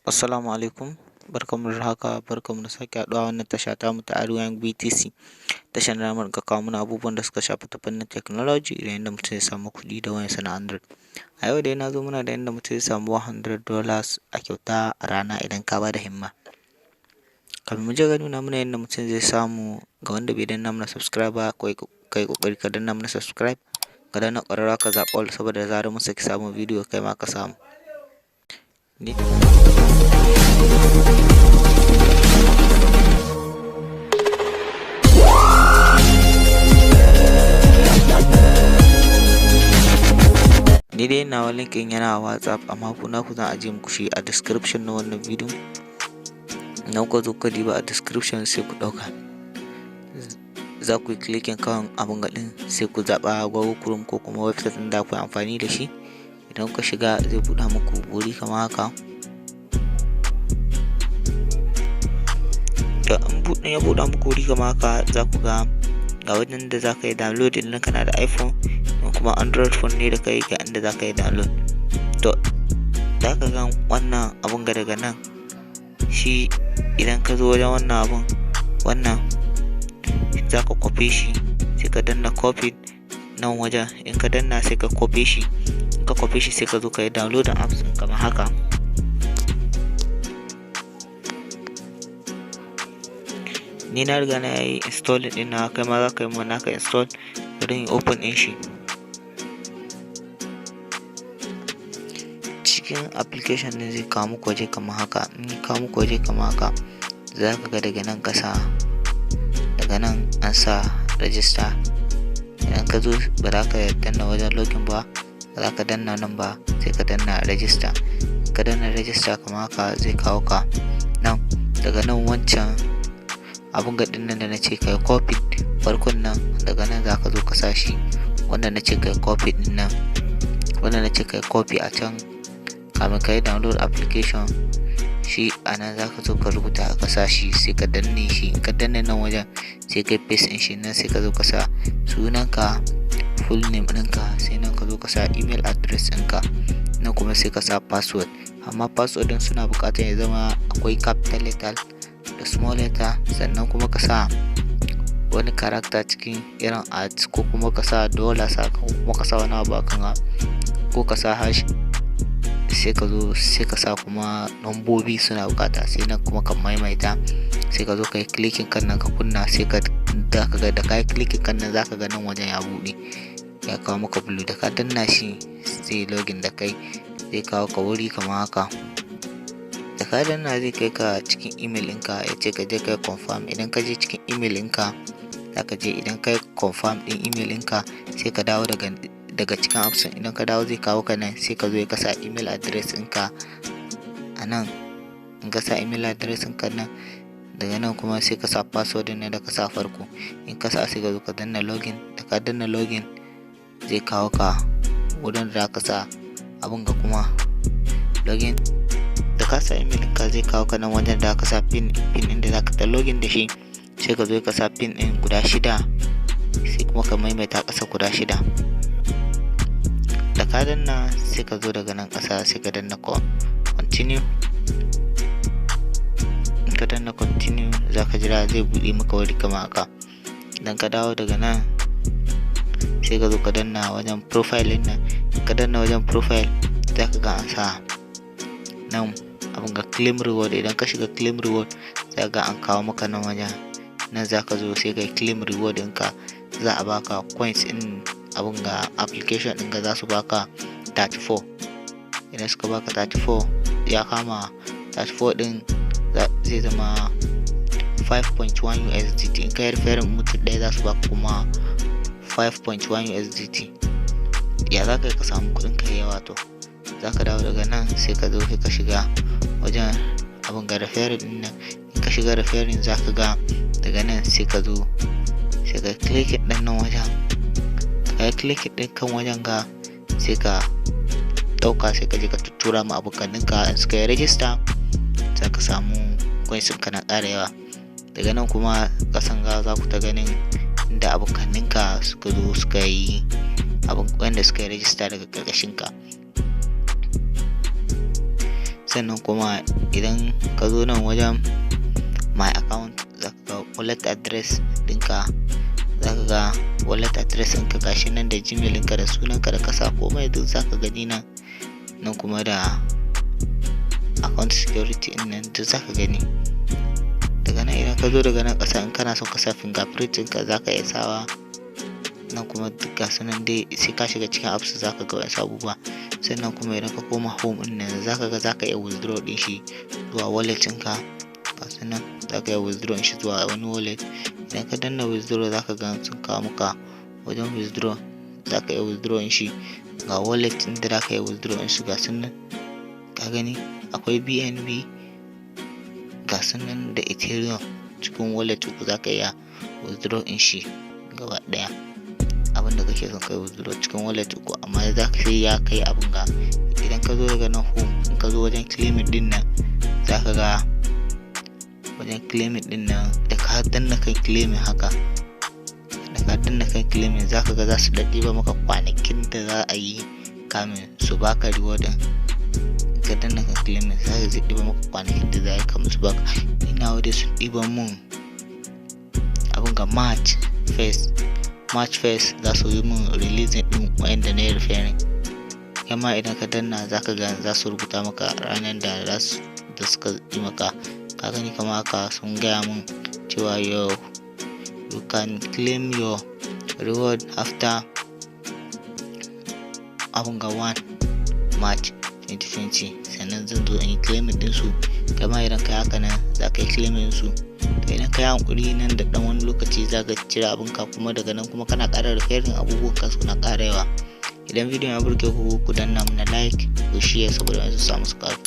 Assalamu alaikum, barkanmu da haka, barkanmu da sake haɗuwa wannan tasha tamu ta Arewa BTC. Tashar da zamu rinƙa kawo mana abubuwan da suka shafi ta fannin technology da yanda mutum zai samu kuɗi da wayarsa na Android. A yau dai na zo mana da yanda mutum zai samu $100 a kyauta a rana idan ka ba da himma. Kafin mu je ga nuna mana yanda mutum zai samu, ga wanda bai danna mana subscribe ba, kai ƙoƙari ka danna mana subscribe, ka danna ƙararrawa, ka zaɓi all, saboda da zarar mun saki sabon bidiyo kai ma ka samu. Ni dai nawa link ɗin yana WhatsApp, amma ku naku zan ajiye muku shi a description na wannan bidiyon. Idan kuka zo kuka diba a description, sai ku ɗauka. Za ku yi clicking kan abun ga ɗin, sai ku zaɓa Google Chrome ko kuma website ɗin da ku yi amfani da shi. Idan kuka shiga, zai buɗe muku wuri kamar haka. Da an buɗe, ya buɗe muku wuri kamar haka, za ku ga ga wajen da za ka yi download idan kana da iPhone, in kuma Android phone ne da kai, ga inda za ka yi download. To, za ka ga wannan abun ga daga nan shi. Idan ka zo wajen wannan abun, wannan za ka kwafe shi, sai ka danna copy nan wajen. In ka danna, sai ka kwafe shi. In ka kwafe shi, sai ka zo ka yi download apps ɗin kamar haka. Ni na riga na yi installing ɗin nawa, kai ma za ka yi ma naka install. Bari in open ɗin shi. Cikin application ɗin zai kawo muku waje kamar haka. In ya kawo muku waje kamar haka, za ka ga daga nan ƙasa, daga nan an sa register. Idan ka zo, ba za ka danna wajen login ba, ba za ka danna nan ba, sai ka danna register. Ka danna register kamar haka, zai kawo ka nan. Daga nan, wancan abun ga ɗin nan da na ce ka yi copy farkon nan, daga nan za ka zo ka sa shi, wanda na ce ka yi copy ɗin nan, wanda na ce ka yi copy a can kamin ka yi download application. Shi a nan za ka zo ka rubuta, ka sa shi, sai ka danne shi. In ka danne nan wajen, sai ka paste ɗin shi nan. Sai ka zo ka sa sunanka, full name ɗinka, sai nan ka zo ka sa email address ɗinka, nan kuma sai ka sa password. Amma password ɗin suna buƙatar ya zama akwai capital letter da small letter, sannan kuma ka sa wani character cikin, irin at, ko kuma ka sa dollar sa, ko kuma ka sa wani abu akan, ko ka sa hash. Sai ka zo sai ka sa kuma nambobi suna bukata, sai nan kuma ka maimaita. Sai ka zo ka yi clicking kan nan, ka kunna, sai ka da ka ga da ka yi clicking kan nan, zaka ga nan wajen ya buɗe, ya kawo maka blue. Da ka danna shi, zai login da kai, zai kawo ka wuri kamar haka. Da ka danna, zai kai ka cikin email ɗinka, ya ce ka je ka yi confirm. Idan ka je cikin email ɗinka, za ka je, idan ka yi confirm ɗin email ɗinka, sai ka dawo daga cikin apps. Idan ka dawo, zai kawo ka nan, sai ka zo ka sa email address ɗinka a nan. In ka sa email address ɗinka nan, daga nan kuma sai ka sa password ɗin da ka sa farko. In ka sa, sai ka zo ka danna login. Da ka danna login, zai kawo ka wurin da ka sa abun ga kuma login. Da ka sa email ɗinka, zai kawo ka nan wajen da ka sa pin ɗin da za ka ta login da shi. Sai ka zo ka sa pin ɗin guda shida, sai kuma ka maimaita ƙasa guda shida. Da ka danna, sai ka zo daga nan ƙasa, sai ka danna continue. In ka danna continue, za ka jira, zai buɗe maka wuri kamar haka. Idan ka dawo daga nan, sai ka zo ka danna wajen profile ɗin nan. In ka danna wajen profile, za ka ga an sa nan abun ga claim reward. Idan ka shiga claim reward, za ga an kawo maka nan wajen. Nan za ka zo, sai ka yi claim reward ɗinka. Za a baka coins ɗin abun ga application ɗin ga, za su baka 34. Idan suka baka 34, ya kama 34 ɗin zai zama 5.1 USDT. In ka yi referring mutum ɗaya, za su baka kuma 5.1 USDT. Ya za ka yi ka samu kuɗin ka yawa? To, za ka dawo daga nan, sai ka zo sai ka shiga wajen abun ga referring ɗin nan. In ka shiga referring, za ka ga daga nan sai ka zo sai ka click ɗin nan wajen. Ka yi click ɗin kan wajen ga, sai ka ɗauka, sai ka je ka tuttura ma abokaninka. In suka yi register, za ka samu coins ɗinka na ƙara yawa. Daga nan kuma ƙasan ga, za ku ta ganin inda abokaninka suka zo suka yi abin, wanda suka yi register daga ƙarƙashin ka. Sannan kuma idan ka zo nan wajen my account, za ka ga wallet address ɗinka. Za ka ga wallet address ɗinka gashi nan, da Gmail ɗinka, da sunanka da kasa, komai duk za ka gani nan. Nan kuma da account security ɗin nan, duk za ka gani. Daga nan idan ka zo daga nan ƙasa, in kana son ka sa fingerprint ɗinka, za ka iya sawa. Nan kuma duk ga su nan dai, sai ka shiga cikin apps za ka ga wasu abubuwa. Sannan kuma idan ka koma home ɗin nan, za ka ga za ka iya withdraw ɗin shi zuwa wallet ɗinka. Ga su nan, za ka iya withdraw shi zuwa wani wallet. Idan ka danna withdraw, za ka ga sun kawo maka wajen withdraw. Za ka iya withdraw shi ga wallet ɗin da za ka iya withdraw shi, ga su nan. Ka gani, akwai BNB, ga su nan, da Ethereum. Cikin wallet uku za ka iya withdraw ɗin shi gaba ɗaya. Abin da kake son kai withdraw cikin wallet uku, amma za ka sai ya kai abin ga. Idan ka zo daga nan home, in ka zo wajen claiming ɗin nan, za ka ga wajen claiming ɗin nan. Da ka danna kan claiming haka, da ka danna kan claiming, za ka ga za su ɗaɗɗiba maka kwanakin da za a yi kamin su baka reward ɗin. Ka danna kan claiming, za ka zai ɗiba maka kwanakin da za a yi kamin su baka. Ina wadai sun ɗiba mun abin ga March 1st. March 1st za su yi mun releasing ɗin wa'anda na yi referring. Kai idan ka danna, za ka ga za su rubuta maka ranar da za su da suka yi maka. Ka gani, kamar haka sun gaya mun cewa you can claim your reward after abun ga 1 March 2020. Sannan zan zo in yi claiming din su. Kama idan kai haka nan, za ka yi claiming su. To, idan ka yi hankuri, nan da dan wani lokaci za ka cire abinka. Kuma daga nan kuma kana ƙara referring, abubuwan ka suna ƙara yawa. Idan bidiyon ya burge ku, ku danna mana like, ku share, saboda su samu su ƙaru.